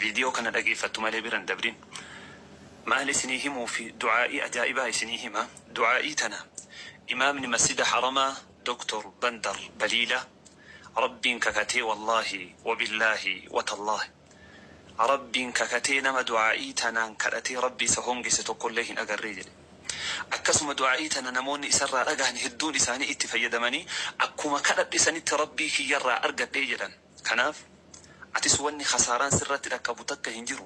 Viidiyoo kana dhageeffattu malee bira hin dabrin. Maal isinii himuufi du'aa'ii ajaa'ibaa isinii hima. Du'aa'ii tana Imaamni Masjida Haramaa Doktor Bandar Baliila Rabbiin kakatee wallaahi wabillaahi watallaahi Rabbiin kakatee nama du'aa'ii tanaan kadhatee Rabbi isa hongesse tokkollee hin agarree jedhe. Akkasuma du'aa'ii tana namoonni isarraa dhagahan hedduun isaanii itti fayyadamanii akkuma kadhadhe sanitti Rabbii kiyyarraa argadhee jedhan. Kanaaf atis wanni khasaaraan sirratti dhaqqabu takka hin jiru.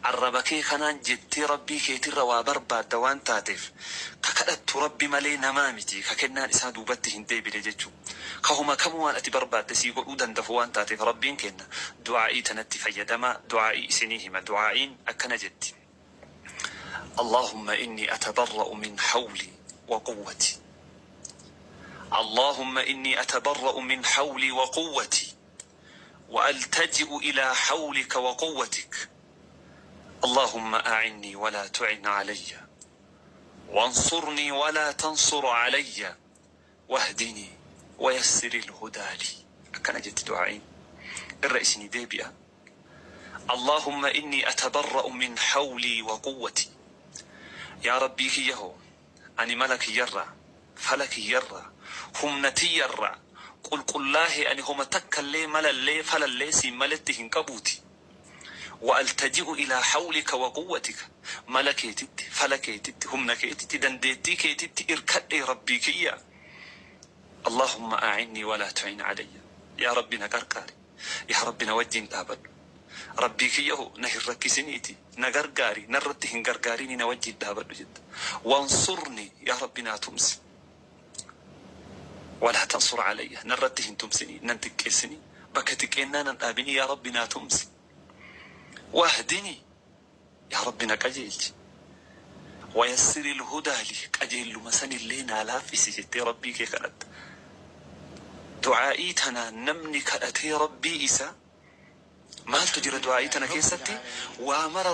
Arraba kee kanaan jettee Rabbii keetirra waa barbaadda waan taateef, ka kadhattu Rabbi malee namaa miti, ka kennaan isaa duubatti hin deebine jechu. Ka homa kamuu waan ati barbaadde sii godhuu dandahu waan taateef Rabbiin keenna du'aa'ii tanatti fayyadamaa, du'aa'ii isinii hima. Du'aa'iin akkana jetti. Allaahumma innii atabarra'u min hawlii wa quwwatii. Allaahumma innii atabarra'u min hawlii wa quwwatii wa altaji'u ilaa hawlika wa quwwatik. Allaahumma a'innii wa laa tu'in calayya wansurnii wa laa tansur calayya wahdinii wa yassiril hudaa lii. Akkana jetti du'aa'iin. Irra isinii deebi'a. Allaahumma innii atabarra'u min hawlii wa quwwatii. Yaa Rabbii kiyya hoo, ani mala kiyyarraa, fala kiyyarraa, humna tiyyarraa qulqullaahee ani homa takkallee malallee falallee siin maletti hin qabuuti. Wa altaji'u ilaa hawlika wa quwwatika. Mala keetitti, fala keetitti, humna keetitti, dandeettii keetitti irkadhee Rabbii kiyya. Allaahumma a'innii walaa tu'in alayya. Yaa Rabbi na qarqaari. Yaa Rabbi na wajjiin dhaabadhu. Rabbii kiyya hoo na hin rakkisiniiti na gargaari narratti hin gargaarinii na wajjiin dhaabadhu jetta. Wansurnii yaa Rabbi naa tumsi. Walaa tansur alayya narratti hin tumsinii nan xiqqeessinii bakka xiqqeennaa nan dhaabinii yaa Rabbi naa tumsi. Wahdinii yaa Rabbi na qajeelchi. Wayassiril hudaa li qajeelluma sanillee naa laaffisi jettee Rabbii kee kadhatta. Du'aa'ii tanaan namni kadhatee Rabbii isaa maaltu jira du'aa'ii tana keessatti waa mara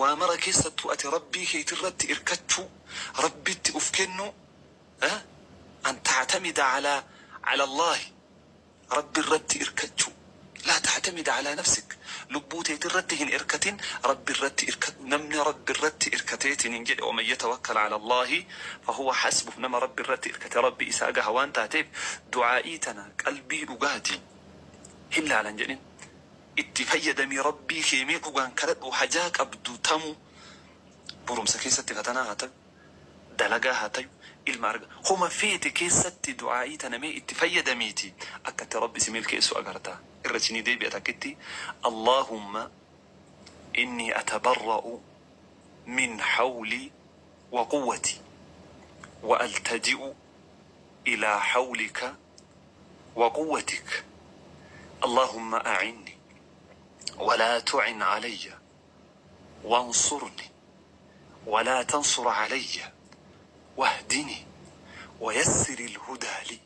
waa mara keessattuu ati Rabbii keetirratti irkachuu Rabbitti uf kennuu an ta'tamida alaa ala Allaahi Rabbi irratti irkachuu. Laa ta'tamid alaa nafsik. Lubbuu teetirratti hin irkatin, Rabbi irratti irkadhu. Namni Rabbi irratti irkateetiniin jedhe waman yatawakkal ala Allaahi fahuwa hasbuh. Nama Rabbi irratti irkate Rabbi isaa gaha waan taateef du'aa'ii tana qalbii dhugaatiin hin laalan jedhin. Itti fayyadamii Rabbii kee mee dhugaan kadhadhu hajaa qabdu tamuu barumsa keessatti fatanaa haa tayu. Dalagaa haa tayu, ilma arga. Homa feete keessatti du'aa'ii tana mee itti fayyadamiiti akka itti Rabbi si milkeessu agarta. Irra isinii deebi'a takkitti Allaahumma innii atabarra'u min hawlii wa quwwatii wa altaji'u ilaa hawlika wa quwwatik Allaahumma a'innii wa laa tu'in alayya wansurnii walaa tansur alayya wahdinii wayassiril hudaa lii.